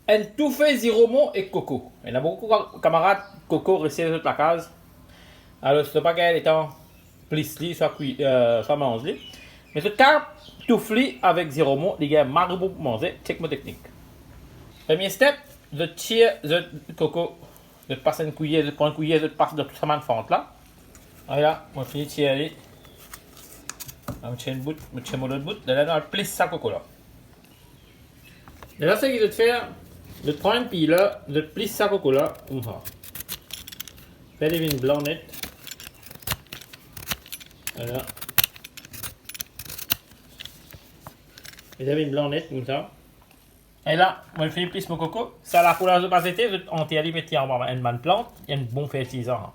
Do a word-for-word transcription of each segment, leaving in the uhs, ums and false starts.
Enn toufe ziromon ek koko. Ena boukou ka-, kamarad koko reste dan zot lakaz. Alor, si zot pa gagn letan plis li, swa kwi-, eh, swa manz li. Me zot kapav touf li avek ziromon, li gagn mari bon pou manze, chek mo teknik. Premie step, zot tir zot koko, zot pas enn kwiyer, zot pran enn kwiyer, zot pas dan tou sa bann fant la. Ala, mo fini tir li. Mo tir enn bout, mo tir mo lot bout. Lerla nou al plis sa koko la. Lerla seki zot fer, zot pran enn piler, zot plis sa koko la, koumsa. Fer li vinn blan net. Ala. Fer li vinn blan net, koumsa. E la, mo finn plis mo koko. Sa lapo la, zot pa zete, zot anter li, met li anba enn bann plant, enn bon fertilizan.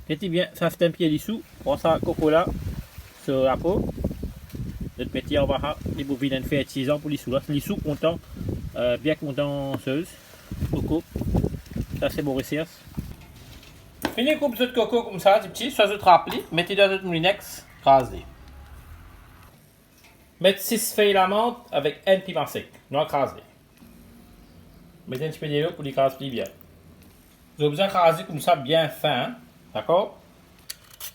Gete bien, sa se enn pie lisou. Pran sa koko la, so lapo, zot met li anba sa, li pou vinn enn fertilizan pou lisou la. Lisou kontan, eh, bien kontan soz koko. Sa se mo resers. Fini koup zot koko koumsa, tipti, swa zot rap li, met li dan zot moulinex, kraz li. Met sis fey lamant avek enn piman sek. Nou al kraz li. Met enn tipe delo pou li kraz pli bien. Zot bizin kraz li koumsa bien fin, dakor?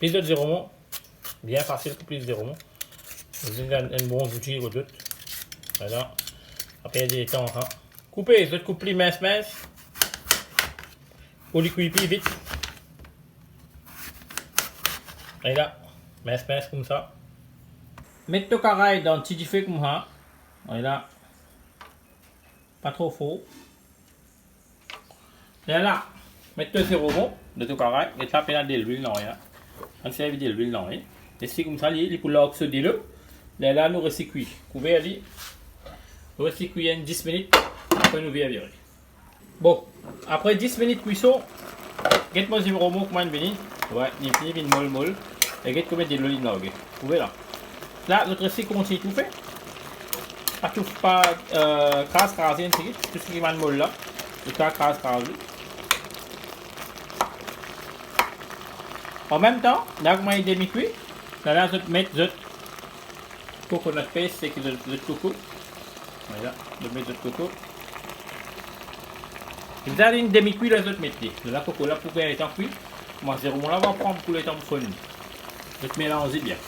Plis zot ziromon, bien fasil pou plis ziromon. Zot bizin enn bon zouti kot zot. Ala. Pa perdi letan, sa. Koupe, zot koup li mins, mins. Pou li kwi pli vit. Ala, mins, mins koumsa. Met to karay dan ti dife koumsa. Ala. Pa tro for. Ala, met to ziromon dan to karay. Met la pena delwil, nanye. Ann servi delwil, nanye. Les li koumsa, li, li pou larg so delo. Lerla nou les li kwi. Kouver li. Nou les li kwi enn dis minit. Apre nou vire vire. Bon, apre dis minit kwison, get mo ziromon kouma inn vini. Wi, li fini vinn mol mol. E get komie delo li large. Trouve la. La, zot les li kontign toufe. Pa touf, pa, eh, kraz, kraz li enn tigit. Tou seki bann mol la. Zot kapav kraz, kraz li. An mem tan, la kouma li demi kwi, la, la zot met zot coconut paste, seki zot, zot koko. Ala, zot met zot koko. Li bizin vinn demi kwi, la zot met li. La koko la pou gagn letan kwi. Mo ziromon la va pran boukou letan pou fonn. Zot melanz li bien.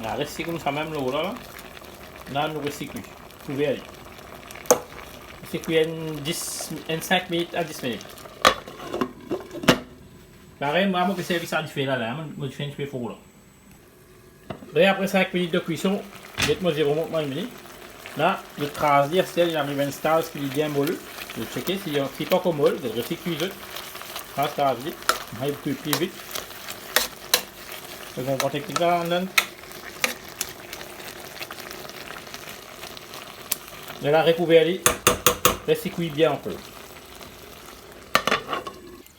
La, les li koumsa mem lor la, la. La, nou les li kwi. Kouver li. Les li kwi enn dis, enn sink minit a dis minit. Parey, mwa, mo pe servi sa dife la, la, mo, mo dife enn tipe for la. Apre, apre sink minit de kwison, get mo ziromon kouma inn vini. La, zot kraz li, aster li ena enn staz ki li bien mol. Zot cheke, si li, si li pankor mol, zot les li kwi zot. Kraz, kraz li. Li pou kwi pli vit. Zot konpran teknik la, ladan. Lerla rekouver li. Les li kwi bien ankor.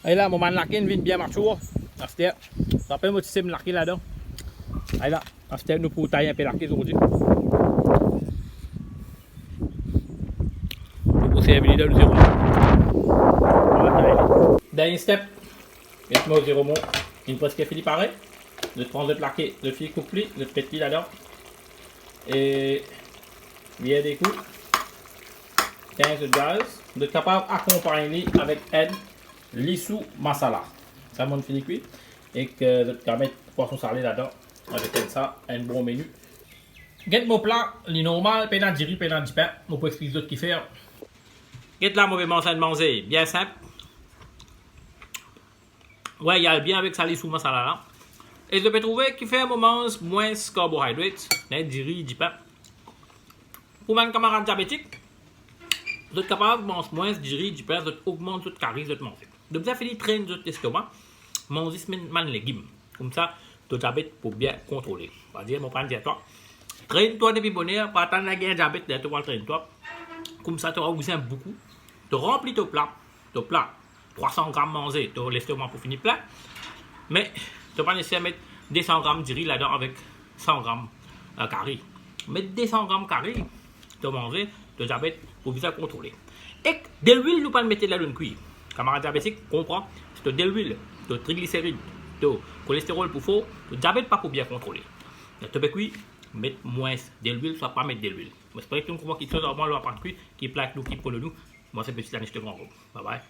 Ala, mo bann lake inn vinn bien matour. Aster, rapel mo ti sem lake ladan. Ala, aster nou pou tay enpe lake zordi. Nou pou servi li dan nou ziromon. Nou va tay li. Dernie step, get mo ziromon inn preske fini pare. Zot pran zot lake, zot fini koup li, zot met li ladan. E vir de kou. Tegn zot gaz. Zot kapav akonpagn li avek enn lisou masala. Sa mo'nn fini kwi. Ek zot kapav met pwason sale ladan avek enn sa, enn bon meni. Get mo pla, li normal, pena diri, pena dipin. Mo pou explik zot kifer. Get la, mo pe manz enn manze bien sinp. Wi, li al bien avek sa lisou masala la. E zot pe trouve kifer mo manz mwins carbohydrates, nek diri, dipin. Pou bann kamarad diabetik, zot kapav manz mwins diri, dipin, zot ogmant zot kari zot manze. Zot bizin fini trenn zot lestoma, manz zis bann legim. Koumsa, to diabet pou bien kontrole. Savedir, mo pa'nn dir twa, trenn twa depi boner, pa atann gagn diabet, ler to al trenn twa. Koumsa, to bizin boukou. To ranpli to pla, to pla, trwa san gram manze, to lestoma pou fini plin. Me to pa neseser met de san gram diri ladan avek san gram, eh, kari. Met de san gram kari, to manze, to diabet pou bizin kontrole. Ek delwil nou pa'nn mete ladan kwi. Kamarad diabetik, konpran, si to delwil, to trigliserid, to kolesterol pou for, to diabet pa pou bien kontrole. Ler to pe kwi, met mwins delwil, swa pa met delwil. Mo espere ki to konpran kiksoz, apre lor lapan kwi, ki pla ek nou, ki polo nou. Mwa se Petit Anish, to gran gro. Bye bye.